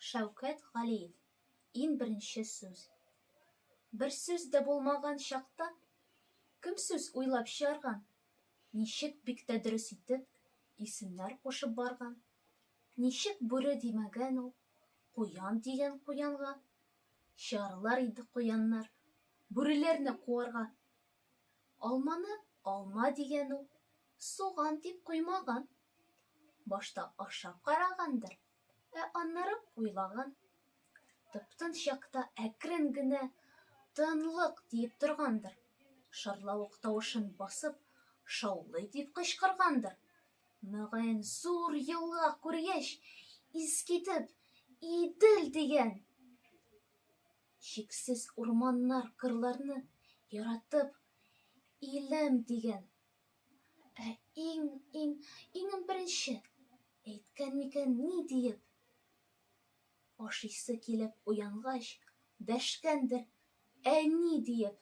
Шәүкәт Галиев. Иң беренче сүз. Бер сүз дә булмаган чакта кем сүз уйлап чыгарган? Ничек бик тә дөрес итеп исемнәр кушып барган? Ничек бүре димәгән ул, куян дигән куянга? Чыгарлар иде куяннар, бүреләрне куарга. Алманы алма дигән ул, суган дип куймаган. Башта ашап карагандыр, ә аннары уйлаган. Тып-тын чакта әкрен генә тынлык диеп торгандыр. Шарлавык тавышын басып, шаулый дип кычкыргандыр. Мөгаен, зур елга күргәч, искитеп, Идел дигән. Чиксез урманнар, кырларны яратып, илем дигән. Ә иң, иң, иң беренче әйткән микән ни диеп? Ашыйсы килеп уянгач, дәшкәндер, әни диеп.